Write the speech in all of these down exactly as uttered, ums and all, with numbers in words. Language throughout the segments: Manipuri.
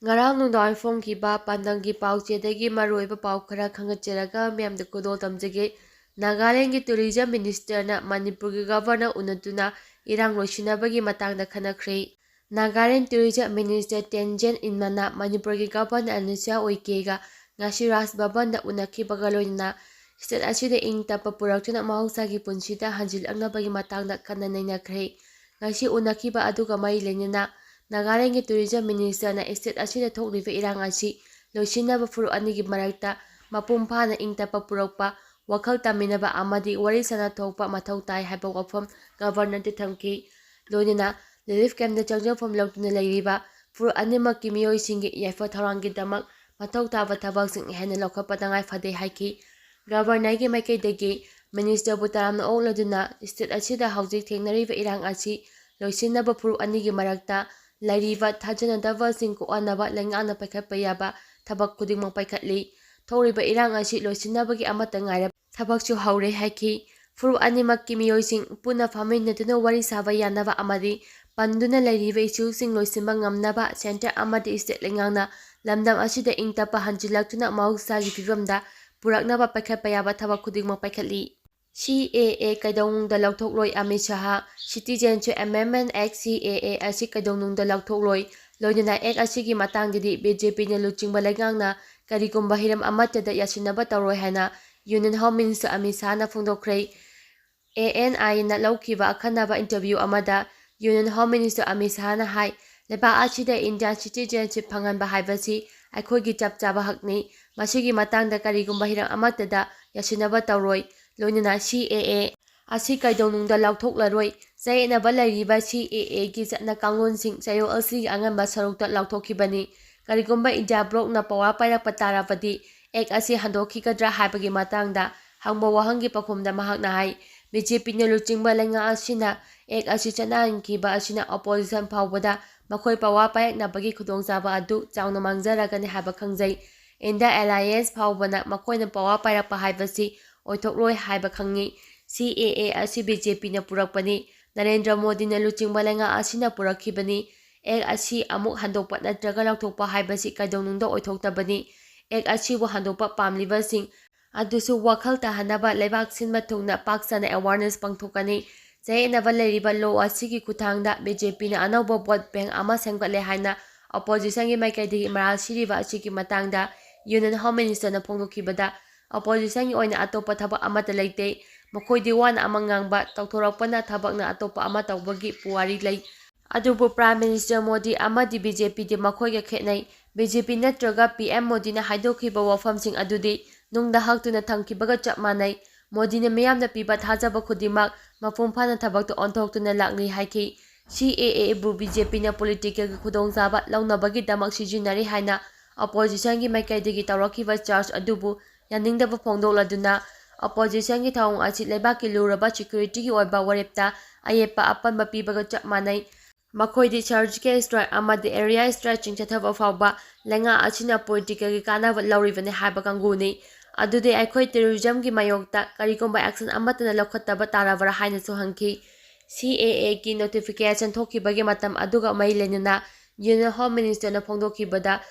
ꯉꯔꯥꯡ ꯅꯨꯡꯗꯥꯡ ꯐꯣꯡꯈꯤꯕ ꯄꯥꯟꯗꯝꯒꯤ ꯄꯥꯎꯆꯦꯗꯒꯤ ꯃꯔꯨꯑꯣꯏꯕ ꯄꯥꯎ ꯈꯔ ꯈꯪꯒꯠꯆꯔꯒ ꯃꯌꯥꯝꯗ ꯈꯨꯗꯣꯜ ꯇꯝꯖꯒꯦ꯫ ꯅꯥꯒꯥꯂꯦꯟꯒꯤ ꯇꯨꯔꯤꯖꯝ ꯃꯤꯅꯤꯁꯇꯔꯅ ꯃꯅꯤꯄꯨꯔꯒꯤ ꯒꯚꯔꯅꯔ ꯎꯅꯗꯨꯅ ꯏꯔꯥꯡ ꯂꯣꯏꯁꯤꯟꯅꯕꯒꯤ ꯃꯇꯥꯡꯗ ꯈꯟꯅꯈ꯭ꯔꯦ꯫ ꯅꯥꯒꯥꯂꯦꯟ ꯇꯨꯔꯤꯖꯝ ꯃꯤꯅꯤꯁꯇꯔ ꯇꯦꯟꯖꯦꯟ ꯏꯟꯃꯅ ꯃꯅꯤꯄꯨꯔꯒꯤ ꯒꯚꯔꯅꯔ ꯑꯅꯨꯁꯨꯏꯌꯥ ꯎꯏꯀꯦꯒ ꯉꯁꯤ ꯔꯥꯖ ꯚꯕꯟꯗ ꯎꯅꯈꯤꯕꯒ ꯂꯣꯏꯅꯅ ꯁ꯭ꯇꯦꯠ ꯑꯁꯤꯗ ꯏꯪ ꯇꯞꯄ ꯄꯨꯔꯛꯇꯨꯅ ꯃꯍꯧꯁꯥꯒꯤ ꯄꯨꯟꯁꯤꯗ ꯍꯟꯖꯤꯜꯂꯛꯅꯕꯒꯤ ꯃꯇꯥꯡꯗ ꯈꯟꯅ ꯅꯩꯅꯈ꯭ꯔꯦ꯫ ꯉꯁꯤ ꯎꯅꯈꯤꯕ ꯑꯗꯨꯒ ꯃꯔꯤ ꯂꯩꯅꯅ ꯅꯥꯒꯥꯂꯦꯟꯒꯤ ꯇꯨꯔꯤꯖꯝ ꯃꯤꯅꯤꯁꯇꯔꯅ ꯁ꯭ꯇꯦꯠ ꯑꯁꯤꯗ ꯊꯣꯛꯂꯤꯕ ꯏꯔꯥꯡ ꯑꯁꯤ ꯂꯣꯏꯁꯤꯟꯅꯕ ꯐꯨꯔꯨꯞ ꯑꯅꯤꯒꯤ ꯃꯔꯛꯇ ꯃꯄꯨꯡ ꯐꯥꯅ ꯏꯪ ꯇꯞꯄ ꯄꯨꯔꯛꯄ, ꯋꯥꯈꯜ ꯇꯥꯃꯤꯟꯅꯕ ꯑꯃꯗꯤ ꯋꯥꯔꯤ ꯁꯥꯟꯅꯊꯣꯛꯄ ꯃꯊꯧ ꯇꯥꯏ ꯍꯥꯏꯕ ꯋꯥꯐꯝ ꯒꯚꯔꯅꯔꯗ ꯊꯝꯈꯤ꯫ ꯂꯣꯏꯅꯅ ꯔꯤꯂꯤꯐ ꯀꯦꯝꯞꯇ ꯆꯪꯖꯐꯝ ꯂꯧꯗꯨꯅ ꯂꯩꯔꯤꯕ ꯐꯨꯔꯨꯞ ꯑꯅꯤꯃꯛꯀꯤ ꯃꯤꯑꯣꯏꯁꯤꯡꯒꯤ ꯌꯥꯏꯐ ꯊꯧꯔꯥꯡꯒꯤꯗꯃꯛ ꯃꯊꯧ ꯇꯥꯕ ꯊꯕꯛꯁꯤꯡ ꯍꯦꯟꯅ ꯂꯧꯈꯠꯄ ꯇꯉꯥꯏ ꯐꯗꯦ ꯍꯥꯏꯈꯤ꯫ ꯒꯚꯔꯅꯔꯒꯤ ꯃꯥꯏꯀꯩꯗꯒꯤ ꯃꯤꯅꯤꯁꯇꯔꯕꯨ ꯇꯔꯥꯝꯅ ꯑꯣꯛꯂꯗꯨꯅ ꯁ꯭ꯇꯦꯠ ꯑꯁꯤꯗ ꯍꯧꯖꯤꯛ ꯊꯦꯡꯅꯔꯤꯕ ꯏꯔꯥꯡ ꯑꯁꯤ ꯂꯣꯏꯁꯤꯟꯅꯕ ꯐꯨꯔꯨꯞ ꯑꯅꯤꯒꯤ ꯃꯔꯛꯇ ꯂꯩꯔꯤꯕ ꯊꯥꯖꯅꯗꯕꯁꯤꯡ ꯀꯣꯛꯍꯟꯅꯕ ꯂꯩꯉꯥꯛꯅ ꯄꯥꯏꯈꯠꯄ ꯌꯥꯕ ꯊꯕꯛ ꯈꯨꯗꯤꯡꯃꯛ ꯄꯥꯏꯈꯠꯂꯤ꯫ ꯊꯣꯛꯂꯤꯕ ꯏꯔꯥꯡ ꯑꯁꯤ ꯂꯣꯏꯁꯤꯟꯅꯕꯒꯤ ꯑꯃꯠꯇ ꯉꯥꯏꯔꯕ ꯊꯕꯛꯁꯨ ꯍꯧꯔꯦ ꯍꯥꯏꯈꯤ꯫ ꯐꯨꯔꯨꯞ ꯑꯅꯤꯃꯛꯀꯤ ꯃꯤꯑꯣꯏꯁꯤꯡ ꯄꯨꯟꯅ ꯐꯝꯃꯤꯟꯅꯗꯨꯅ ꯋꯥꯔꯤ ꯁꯥꯕ ꯌꯥꯅꯕ ꯑꯃꯗꯤ ꯄꯟꯗꯨꯅ ꯂꯩꯔꯤꯕ ꯏꯁꯨꯁꯤꯡ ꯂꯣꯏꯁꯤꯟꯕ ꯉꯝꯅꯕ ꯁꯦꯟꯇꯔ ꯑꯃꯗꯤ ꯁ꯭ꯇꯦꯠ ꯂꯩꯉꯥꯛꯅ ꯂꯝꯗꯝ ꯑꯁꯤꯗ ꯏꯪ ꯇꯞꯄ ꯍꯟꯖꯤꯜꯂꯛꯇꯨꯅ ꯃꯍꯧꯁꯥꯒꯤ ꯐꯤꯕꯝꯗ ꯄꯨꯔꯛꯅꯕ ꯄꯥꯏꯈꯠꯄ ꯌꯥꯕ ꯊꯕꯛ ꯈꯨꯗꯤꯡꯃꯛ ꯄꯥꯏꯈꯠꯂꯤ꯫ ꯁꯤ ꯑꯦ ꯑꯦ ꯀꯩꯗꯧꯅꯨꯡꯗ ꯂꯧꯊꯣꯛꯂꯣꯏ꯫ ꯑꯃꯤꯠ ꯁꯍꯥ꯫ Citizenship Amendment Act, ꯁꯤ ꯑꯦ ꯑꯦ, ꯑꯁꯤ ꯀꯩꯗꯧꯅꯨꯡꯗ ꯂꯧꯊꯣꯛꯂꯣꯏ꯫ ꯂꯣꯏꯅꯅ ꯑꯦꯛ ꯑꯁꯤꯒꯤ ꯃꯇꯥꯡꯗꯗꯤ ꯕꯤ ꯖꯦ ꯄꯤꯅ ꯂꯨꯆꯤꯡꯕ ꯂꯩꯉꯥꯛꯅ ꯀꯔꯤꯒꯨꯝꯕ ꯍꯤꯔꯝ ꯑꯃꯠꯇꯗ ꯌꯥꯁꯤꯟꯅꯕ ꯇꯧꯔꯣꯏ ꯍꯥꯏꯅ ꯌꯨꯅꯤꯌꯟ ꯍꯣꯝ ꯃꯤꯅꯤꯁꯇꯔ ꯑꯃꯤꯠ ꯁꯍꯥꯅ ꯐꯣꯡꯗꯣꯛꯈ꯭ꯔꯦ꯫ ꯑꯦ ꯑꯦꯟ ꯑꯥꯏꯅ ꯂꯧꯈꯤꯕ ꯑꯈꯟꯅꯕ ꯏꯟꯇꯔꯚ꯭ꯌꯨ ꯑꯃꯗ ꯌꯨꯅꯤꯌꯟ ꯍꯣꯝ ꯃꯤꯅꯤꯁꯇꯔ ꯑꯃꯤꯠ ꯁꯍꯥꯅ ꯍꯥꯏ, ꯂꯩꯕꯥꯛ ꯑꯁꯤꯗ ꯏꯟꯗꯤꯌꯥꯟ ꯁꯤꯇꯤꯖꯦꯟꯁꯤꯞ ꯐꯪꯍꯟꯕ ꯍꯥꯏꯕꯁꯤ ꯑꯩꯈꯣꯏꯒꯤ ꯆꯞ ꯆꯥꯕ ꯍꯛꯅꯤ꯫ ꯃꯁꯤꯒꯤ ꯃꯇꯥꯡꯗ ꯀꯔꯤꯒꯨꯝꯕ ꯍꯤꯔꯝ ꯑꯃꯠꯇꯗ ꯌꯥꯁꯤꯟꯅꯕ ꯇꯧꯔꯣꯏ꯫ ꯂꯣꯏꯅꯅ ꯁꯤ ꯑꯦ ꯑꯦ ꯑꯁꯤ ꯀꯩꯗꯧꯅꯨꯡꯗ ꯂꯥꯎꯊꯣꯛꯂꯔꯣꯏ꯫ ꯆꯌꯦꯠꯅꯕ ꯂꯩꯔꯤꯕ ꯁꯤ ꯑꯦ ꯑꯦꯒꯤ ꯆꯠꯅ ꯀꯥꯡꯂꯣꯟꯁꯤꯡ ꯆꯌꯣꯜ ꯑꯁꯤꯒꯤ ꯑꯉꯟꯕ ꯁꯔꯨꯛꯇ ꯂꯥꯎꯊꯣꯛꯈꯤꯕꯅꯤ꯫ ꯀꯔꯤꯒꯨꯝꯕ ꯏꯟꯗꯤꯌꯥ ꯕ꯭ꯂꯣꯛꯅ ꯄꯋꯥꯔ ꯄꯥꯏꯔꯛꯄ ꯇꯥꯔꯕꯗꯤ ꯑꯦꯛ ꯑꯁꯤ ꯍꯟꯗꯣꯛꯈꯤꯒꯗ꯭ꯔꯥ ꯍꯥꯏꯕꯒꯤ ꯃꯇꯥꯡꯗ ꯍꯪꯕ ꯋꯥꯍꯪꯒꯤ ꯄꯥꯎꯈꯨꯝꯗ ꯃꯍꯥꯛꯅ ꯍꯥꯏ, ꯕꯤ ꯖꯦ ꯄꯤꯅ ꯂꯨꯆꯤꯡꯕ ꯂꯩꯉꯥꯛ ꯑꯁꯤꯅ ꯑꯦꯛ ꯑꯁꯤ ꯆꯠꯅꯍꯟꯈꯤꯕ ꯑꯁꯤꯅ ꯑꯣꯄꯣꯖꯤꯁꯟ ꯐꯥꯎꯕꯗ ꯃꯈꯣꯏ ꯄꯋꯥꯔ ꯄꯥꯏꯔꯛꯅꯕꯒꯤ ꯈꯨꯗꯣꯡꯆꯥꯕ ꯑꯗꯨ ꯆꯥꯎꯅ ꯃꯥꯡꯖꯔꯒꯅꯤ ꯍꯥꯏꯕ ꯈꯪꯖꯩ꯫ ꯏꯟꯗꯤꯌꯥ ꯑꯦꯂꯥꯏꯌꯦꯟꯁ ꯐꯥꯎꯕꯅ ꯃꯈꯣꯏꯅ ꯄꯋꯥꯔ ꯄꯥꯏꯔꯛꯄ ꯍꯥꯏꯕꯁꯤ ꯑꯣꯏꯊꯣꯛꯂꯣꯏ ꯍꯥꯏꯕ ꯈꯪꯏ꯫ ꯁꯤ ꯑꯦ ꯑꯦ ꯑꯁꯤ ꯕꯤ ꯖꯦ ꯄꯤꯅ ꯄꯨꯔꯛꯄꯅꯤ꯫ ꯅꯔꯦꯟꯗ꯭ꯔ ꯃꯣꯗꯤꯅ ꯂꯨꯆꯤꯡꯕ ꯂꯩꯉꯥꯛ ꯑꯁꯤꯅ ꯄꯨꯔꯛꯈꯤꯕꯅꯤ꯫ ꯑꯦꯛ ꯑꯁꯤ ꯑꯃꯨꯛ ꯍꯟꯗꯣꯛꯄ ꯅꯠꯇ꯭ꯔꯒ ꯂꯧꯊꯣꯛꯄ ꯍꯥꯏꯕꯁꯤ ꯀꯩꯗꯧꯅꯨꯡꯗ ꯑꯣꯏꯊꯣꯛꯇꯕꯅꯤ꯫ ꯑꯦꯛ ꯑꯁꯤꯕꯨ ꯍꯟꯗꯣꯛꯄ ꯄꯥꯝꯂꯤꯕꯁꯤꯡ ꯑꯗꯨꯁꯨ ꯋꯥꯈꯜ ꯇꯥꯍꯟꯅꯕ ꯂꯩꯕꯥꯛ ꯁꯤꯟꯕ ꯊꯨꯡꯅ ꯄꯥꯛ ꯁꯟꯅ ꯑꯦꯋꯥꯔꯅꯦꯁ ꯄꯥꯡꯊꯣꯛꯀꯅꯤ꯫ ꯆꯌꯦꯠꯅꯕ ꯂꯩꯔꯤꯕ ꯂꯣ ꯑꯁꯤꯒꯤ ꯈꯨꯠꯊꯥꯡꯗ ꯕꯤ ꯖꯦ ꯄꯤꯅ ꯑꯅꯧꯕ ꯚꯣꯠ ꯕꯦꯡ ꯑꯃ ꯁꯦꯝꯒꯠꯂꯦ ꯍꯥꯏꯅ ꯑꯣꯄꯣꯖꯤꯁꯟꯒꯤ ꯃꯥꯏꯀꯩꯗꯒꯤ ꯃꯔꯥꯜ ꯁꯤꯔꯤꯕ ꯑꯁꯤꯒꯤ ꯃꯇꯥꯡꯗ ꯌꯨꯅꯤꯌꯟ ꯍꯣꯝ ꯃꯤꯅꯤꯁꯇꯔꯅ ꯐꯣꯡꯗꯣꯛꯈꯤꯕꯗ, ꯑꯣꯄꯣꯖꯤꯁꯟꯒꯤ ꯑꯣꯏꯅ ꯑꯇꯣꯞꯄ ꯊꯕꯛ ꯑꯃꯠꯇ ꯂꯩꯇꯦ꯫ ꯃꯈꯣꯏꯗꯤ ꯋꯥꯅ ꯑꯃ ꯉꯥꯡꯕ, ꯇꯧꯊꯣꯔꯛꯄꯅ ꯊꯕꯛꯅ ꯑꯇꯣꯞꯄ ꯑꯃ ꯇꯧꯕꯒꯤ ꯄꯨꯋꯥꯔꯤ ꯂꯩ꯫ ꯑꯗꯨꯕꯨ ꯄ꯭ꯔꯥꯏꯝ ꯃꯤꯅꯤꯁꯇꯔ ꯃꯣꯗꯤ ꯑꯃꯗꯤ ꯕꯤ ꯖꯦ ꯄꯤꯗꯤ ꯃꯈꯣꯏꯒ ꯈꯦꯠꯅꯩ꯫ ꯕꯤ ꯖꯦ ꯄꯤ ꯅꯠꯇ꯭ꯔꯒ ꯄꯤ ꯑꯦꯝ ꯃꯣꯗꯤꯅ ꯍꯥꯏꯗꯣꯛꯈꯤꯕ ꯋꯥꯐꯝꯁꯤꯡ ꯑꯗꯨꯗꯤ ꯅꯨꯡꯗ ꯍꯛꯇꯨꯅ ꯊꯝꯈꯤꯕꯒ ꯆꯞ ꯃꯥꯟꯅꯩ꯫ ꯃꯣꯗꯤꯅ ꯃꯤꯌꯥꯝꯅ ꯄꯤꯕ ꯊꯥꯖꯕ ꯈꯨꯗꯤꯡꯃꯛ ꯃꯄꯨꯡ ꯐꯥꯅ ꯊꯕꯛꯇ ꯑꯣꯟꯊꯣꯛꯇꯨꯅ ꯂꯥꯛꯂꯤ ꯍꯥꯏꯈꯤ꯫ ꯁꯤ ꯑꯦ ꯑꯦꯕꯨ ꯕꯤ ꯖꯦ ꯄꯤꯅ ꯄꯣꯂꯤꯇꯤꯀꯦꯜꯒꯤ ꯈꯨꯗꯣꯡꯆꯥꯕ ꯂꯧꯅꯕꯒꯤꯗꯃꯛ ꯁꯤꯖꯤꯟꯅꯔꯤ ꯍꯥꯏꯅ ꯑꯣꯄꯣꯖꯤꯁꯟꯒꯤ ꯃꯥꯏꯀꯩꯗꯒꯤ ꯇꯧꯔꯛꯈꯤꯕ ꯆꯥꯔꯖ ꯑꯗꯨꯕꯨ ꯌꯥꯅꯤꯡꯗꯕ ꯐꯣꯡꯗꯣꯛꯂꯗꯨꯅ, ꯑꯣꯄꯣꯖꯤꯁꯟꯒꯤ ꯊꯧꯑꯣꯡ ꯑꯁꯤ ꯂꯩꯕꯥꯛꯀꯤ ꯂꯨꯔꯕ ꯁꯦꯀ꯭ꯌꯨꯔꯤꯇꯤꯒꯤ ꯑꯣꯏꯕ ꯋꯥꯔꯦꯞꯇ ꯑꯌꯦꯠꯄ ꯑꯄꯟꯕ ꯄꯤꯕꯒ ꯆꯞ ꯃꯥꯟꯅꯩ꯫ ꯃꯈꯣꯏꯗꯤ ꯁꯔꯖꯤꯀꯦꯜ ꯁ꯭ꯇ꯭ꯔꯥꯏꯛ ꯑꯃꯗꯤ ꯑꯦꯔꯤꯌꯥ ꯁ꯭ꯇ꯭ꯔꯥꯏꯛꯁꯤꯡ ꯆꯠꯊꯕ ꯐꯥꯎꯕ ꯂꯩꯉꯥꯛ ꯑꯁꯤꯅ ꯄꯣꯂꯤꯇꯤꯀꯦꯜꯒꯤ ꯀꯥꯟꯅꯕ ꯂꯧꯔꯤꯕꯅꯤ ꯍꯥꯏꯕ ꯀꯥꯡꯕꯨꯅꯤ꯫ ꯑꯗꯨꯗꯤ ꯑꯩꯈꯣꯏ ꯇꯦꯔꯣꯔꯤꯖꯝꯒꯤ ꯃꯥꯌꯣꯛꯇ ꯀꯔꯤꯒꯨꯝꯕ ꯑꯦꯛꯁꯟ ꯑꯃꯠꯇꯅ ꯂꯧꯈꯠꯇꯕ ꯇꯥꯔꯕ꯭ꯔꯥ ꯍꯥꯏꯅꯁꯨ ꯍꯪꯈꯤ꯫ ꯁꯤ ꯑꯦ ꯑꯦꯒꯤ ꯅꯣꯇꯤꯐꯤꯀꯦꯁꯟ ꯊꯣꯛꯈꯤꯕꯒꯤ ꯃꯇꯝ ꯑꯗꯨꯒ ꯃꯔꯤ ꯂꯩꯅꯅ ꯌꯨꯅꯤꯌꯟ ꯍꯣꯝ ꯃꯤꯅꯤꯁꯇꯔꯅ ꯐꯣꯡꯗꯣꯛꯈꯤꯕꯗ,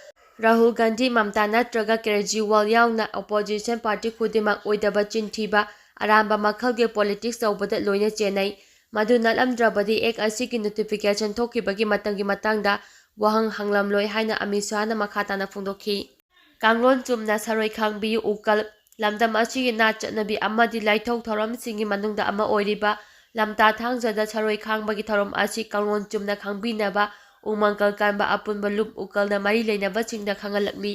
ꯔꯥꯍꯨꯜ ꯒꯥꯟꯙꯤ, ꯃꯝꯇꯥ ꯅꯠꯇ꯭ꯔꯒ ꯀꯦꯖꯔꯤꯋꯥꯜ ꯌꯥꯎꯅ ꯑꯣꯄꯣꯖꯤꯁꯟ ꯄꯥꯔꯇꯤ ꯈꯨꯗꯤꯡꯃꯛ ꯑꯣꯏꯗꯕ ꯆꯤꯟ ꯊꯤꯕ, ꯑꯔꯥꯟꯕ ꯃꯈꯜꯒꯤ ꯄꯣꯂꯤꯇꯤꯛꯁ ꯇꯧꯕꯗ ꯂꯣꯏꯅ ꯆꯦꯟꯅꯩ꯫ ꯃꯗꯨ ꯅꯠꯂꯝꯗ꯭ꯔꯕꯗꯤ ꯑꯦꯛ ꯑꯁꯤꯒꯤ ꯅꯣꯇꯤꯐꯤꯀꯦꯁꯟ ꯊꯣꯛꯈꯤꯕꯒꯤ ꯃꯇꯝꯒꯤ ꯃꯇꯥꯡꯗ ꯋꯥꯍꯪ ꯍꯪꯂꯝꯂꯣꯏ ꯍꯥꯏꯅ ꯑꯃꯤꯠ ꯁꯥꯍꯅ ꯃꯈꯥ ꯇꯥꯅ ꯐꯣꯡꯗꯣꯛꯈꯤ꯫ ꯀꯥꯡꯂꯣꯟ ꯆꯨꯝꯅ ꯁꯔꯣꯏ ꯈꯥꯡꯕꯤꯌꯨ ꯎꯀꯜ꯫ ꯂꯝꯗꯝ ꯑꯁꯤꯒꯤ ꯅꯥꯠ ꯆꯠꯅꯕꯤ ꯑꯃꯗꯤ ꯂꯥꯏꯊꯧ ꯊꯧꯔꯝꯁꯤꯡꯒꯤ ꯃꯅꯨꯡꯗ ꯑꯃ ꯑꯣꯏꯔꯤꯕ ꯂꯝꯇꯥ ꯊꯥꯡꯖꯗ ꯁꯔꯣꯏ ꯈꯥꯡꯕꯒꯤ ꯊꯧꯔꯝ ꯑꯁꯤ ꯀꯥꯡꯂꯣꯟ ꯆꯨꯝꯅ ꯈꯥꯡꯕꯤꯅꯕ ꯎꯃꯪꯀꯜ ꯀꯥꯟꯕ ꯑꯄꯨꯟꯕ ꯂꯨꯞ ꯎꯀꯜꯅ ꯃꯔꯤ ꯂꯩꯅꯕꯁꯤꯡꯗ ꯈꯪꯍꯜꯂꯛꯂꯤ꯫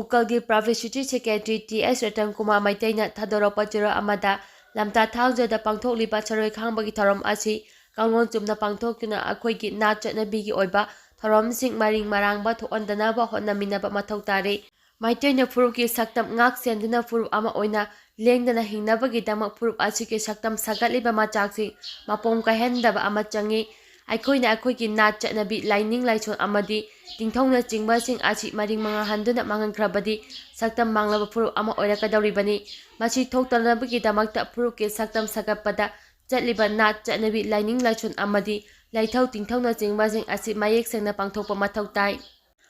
ꯎꯀꯜꯒꯤ ꯄꯕ꯭ꯂꯤꯁꯤꯇꯤ ꯁꯦꯀ꯭ꯔꯦꯇꯔꯤ ꯇꯤ ꯑꯦꯁ ꯔꯇꯟ ꯀꯨꯃꯥꯔ ꯃꯩꯇꯩꯅ ꯊꯥꯗꯣꯔꯛꯄ ꯆꯦꯔꯣꯜ ꯑꯃꯗ, ꯂꯝꯇꯥ ꯊꯥꯡꯖꯗ ꯄꯥꯡꯊꯣꯛꯂꯤꯕ ꯁꯔꯣꯏ ꯈꯥꯡꯕꯒꯤ ꯊꯧꯔꯝ ꯑꯁꯤ ꯀꯥꯡꯂꯣꯟ ꯆꯨꯝꯅ ꯄꯥꯡꯊꯣꯛꯇꯨꯅ ꯑꯩꯈꯣꯏꯒꯤ ꯅꯥꯠ ꯆꯠꯅꯕꯤꯒꯤ ꯑꯣꯏꯕ ꯊꯧꯔꯝꯁꯤꯡ ꯃꯔꯤꯡ ꯃꯔꯥꯡꯕ ꯊꯣꯛꯍꯟꯗꯅꯕ ꯍꯣꯠꯅꯃꯤꯟꯅꯕ ꯃꯊꯧ ꯇꯥꯔꯤ꯫ ꯃꯩꯇꯩꯅ ꯐꯨꯔꯨꯞꯀꯤ ꯁꯛꯇꯝ ꯉꯥꯛ ꯁꯦꯟꯗꯨꯅ ꯐꯨꯔꯨꯞ ꯑꯃ ꯑꯣꯏꯅ ꯂꯦꯡꯗꯅ ꯍꯤꯡꯅꯕꯒꯤꯗꯃꯛ ꯐꯨꯔꯨꯞ ꯑꯁꯤꯒꯤ ꯁꯛꯇꯝ ꯁꯥꯒꯠꯂꯤꯕ ꯃꯆꯥꯛꯁꯤ ꯃꯄꯨꯡ ꯀꯥꯏꯍꯟꯗꯕ ꯑꯃ ꯆꯪꯏ꯫ ꯑꯩꯈꯣꯏꯅ ꯑꯩꯈꯣꯏꯒꯤ ꯅꯥꯠ ꯆꯠꯅꯕꯤ, ꯂꯥꯏꯅꯤꯡ ꯂꯥꯏꯁꯣꯟ ꯑꯃꯗꯤ ꯅꯤꯡꯊꯧꯅꯆꯤꯡꯕꯁꯤꯡ ꯑꯁꯤ ꯃꯔꯤꯡ ꯃꯉꯥꯍꯟꯗꯨꯅ ꯃꯥꯡꯍꯟꯈ꯭ꯔꯕꯗꯤ ꯁꯛꯇꯝ ꯃꯥꯡꯂꯕ ꯐꯨꯔꯨꯞ ꯑꯃ ꯑꯣꯏꯔꯛꯀꯗꯧꯔꯤꯕꯅꯤ꯫ ꯃꯁꯤ ꯊꯣꯛꯇꯅꯕꯒꯤꯗꯃꯛꯇ ꯐꯨꯔꯨꯞꯀꯤ ꯁꯛꯇꯝ ꯁꯥꯒꯠꯄꯗ ꯆꯠꯂꯤꯕ ꯅꯥꯠ ꯆꯠꯅꯕꯤ, ꯂꯥꯏꯅꯤꯡ ꯂꯥꯏꯁꯣꯟ ꯑꯃꯗꯤ ꯂꯩꯊꯧ ꯇꯤꯡꯊꯧꯅꯆꯤꯡꯕꯁꯤꯡ ꯑꯁꯤ ꯃꯌꯦꯛ ꯁꯦꯡꯅ ꯄꯥꯡꯊꯣꯛꯄ ꯃꯊꯧ ꯇꯥꯏ꯫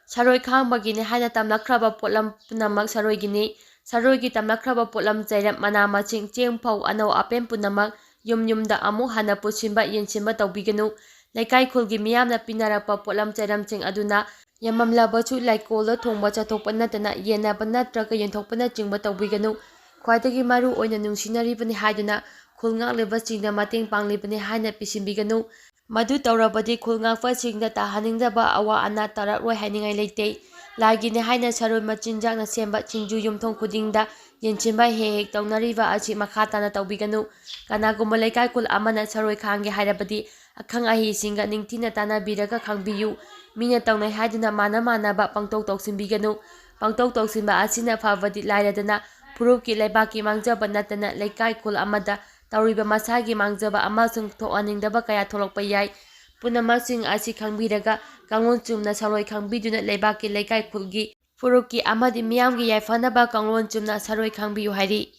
ꯁꯔꯣꯏ ꯈꯥꯡꯕꯒꯤꯅꯤ ꯍꯥꯏꯅ ꯇꯝꯂꯛꯈ꯭ꯔꯕ ꯄꯣꯠꯂꯝ ꯄꯨꯝꯅꯃꯛ ꯁꯔꯣꯏꯒꯤꯅꯤ꯫ ꯁꯔꯣꯏꯒꯤ ꯇꯝꯂꯛꯈ꯭ꯔꯕ ꯄꯣꯠꯂꯝ ꯆꯩꯔꯝ, ꯃꯅꯥ ꯃꯁꯤꯡ, ꯆꯦꯡ, ꯐꯧ, ꯑꯅꯧ ꯑꯄꯦꯟ ꯄꯨꯝꯅꯃꯛ ꯌꯨꯝ ꯌꯨꯝꯗ ꯑꯃꯨꯛ ꯍꯟꯅ ꯄꯨꯁꯤꯟꯕ ꯌꯦꯟꯁꯤꯟꯕ ꯇꯧꯕꯤꯒꯅꯨ꯫ ꯂꯩꯀꯥꯏ ꯈꯨꯜꯒꯤ ꯃꯤꯌꯥꯝꯅ ꯄꯤꯅꯔꯛꯄ ꯄꯣꯠꯂꯝ ꯆꯩꯔꯝꯁꯤꯡ ꯑꯗꯨꯅ ꯌꯥꯝꯃꯝꯂꯕꯁꯨ ꯂꯩꯀꯣꯜꯗ ꯊꯣꯡꯕ ꯆꯥꯊꯣꯛꯄ ꯅꯠꯇꯅ ꯌꯦꯟꯅꯕ ꯅꯠꯇ꯭ꯔꯒ ꯌꯦꯟꯊꯣꯛꯄꯅꯆꯤꯡꯕ ꯇꯧꯕꯤꯒꯅꯨ꯫ ꯈ꯭ꯋꯥꯏꯗꯒꯤ ꯃꯔꯨ ꯑꯣꯏꯅ ꯅꯨꯡꯁꯤꯅꯔꯤꯕꯅꯤ ꯍꯥꯏꯗꯨꯅ ꯈꯨꯜ ꯉꯥꯛꯂꯤꯕꯁꯤꯡꯗ ꯃꯇꯦꯡ ꯄꯥꯡꯂꯤꯕꯅꯤ ꯍꯥꯏꯅ ꯄꯤꯁꯤꯟꯕꯤꯒꯅꯨ꯫ ꯃꯗꯨ ꯇꯧꯔꯕꯗꯤ ꯈꯨꯜ ꯉꯥꯛꯄꯁꯤꯡꯗ ꯇꯥꯍꯟꯅꯤꯡꯗꯕ ꯑꯋꯥ ꯑꯅꯥ ꯇꯥꯔꯛꯂꯣꯏ ꯍꯥꯏꯅꯤꯡꯉꯥꯏ ꯂꯩꯇꯦ꯫ ꯂꯥꯏꯒꯤꯅꯤ ꯍꯥꯏꯅ ꯁꯔꯣꯏ ꯃꯆꯤꯟꯖꯥꯛꯅ ꯁꯦꯝꯕ ꯁꯤꯡꯖꯨ ꯌꯨꯝꯊꯣꯡ ꯈꯨꯗꯤꯡꯗ ꯌꯦꯟꯁꯤꯟꯕ ꯍꯦꯛ ꯍꯦꯛ ꯇꯧꯅꯔꯤꯕ ꯑꯁꯤ ꯃꯈꯥ ꯇꯥꯅ ꯇꯧꯕꯤꯒꯅꯨ꯫ ꯀꯅꯥꯒꯨꯝꯕ ꯂꯩꯀꯥꯏ ꯈꯨꯜ ꯑꯃꯅ ꯁꯔꯣꯏ ꯈꯥꯡꯒꯦ ꯍꯥꯏꯔꯕꯗꯤ ꯑꯈꯪ ꯑꯍꯩꯁꯤꯡꯒ ꯅꯤꯡꯊꯤꯅ ꯇꯥꯟꯅꯕꯤꯔꯒ ꯈꯥꯡꯕꯤꯌꯨ꯫ ꯃꯤꯅ ꯇꯧꯅꯩ ꯍꯥꯏꯗꯨꯅ ꯃꯥꯟꯅ ꯃꯥꯟꯅꯕ ꯄꯪꯇꯧ ꯇꯧꯁꯤꯟꯕꯤꯒꯅꯨ꯫ ꯄꯪꯇꯧ ꯇꯧꯁꯤꯟꯕ ꯑꯁꯤꯅ ꯐꯕꯗꯤ ꯂꯥꯏꯔꯗꯅ ꯐꯨꯔꯨꯞꯀꯤ ꯂꯩꯕꯥꯛꯀꯤ ꯃꯥꯡꯖꯕ ꯅꯠꯇꯅ ꯂꯩꯀꯥꯏ ꯈꯨꯜ ꯑꯃꯗ ꯇꯧꯔꯤꯕ ꯃꯁꯥꯒꯤ ꯃꯥꯡꯖꯕ ꯑꯃꯁꯨꯡ ꯊꯣꯛꯍꯟꯅꯤꯡꯗꯕ ꯀꯌꯥ ꯊꯣꯛꯂꯛꯄ ꯌꯥꯏ꯫ ꯄꯨꯝꯅꯃꯛꯁꯤꯡ ꯑꯁꯤ ꯈꯪꯕꯤꯔꯒ ꯀꯥꯡꯂꯣꯟ ꯆꯨꯝꯅ ꯁꯔꯣꯏ ꯈꯥꯡꯕꯤꯗꯨꯅ ꯂꯩꯕꯥꯛꯀꯤ ꯂꯩꯀꯥꯏ ꯈꯨꯜꯒꯤ ꯐꯨꯔꯨꯞꯀꯤ ꯑꯃꯗꯤ ꯃꯤꯌꯥꯝꯒꯤ ꯌꯥꯏꯐꯅꯕ ꯀꯥꯡꯂꯣꯟ ꯆꯨꯝꯅ ꯁꯔꯣꯏ ꯈꯥꯡꯕꯤꯌꯨ ꯍꯥꯏꯔꯤ꯫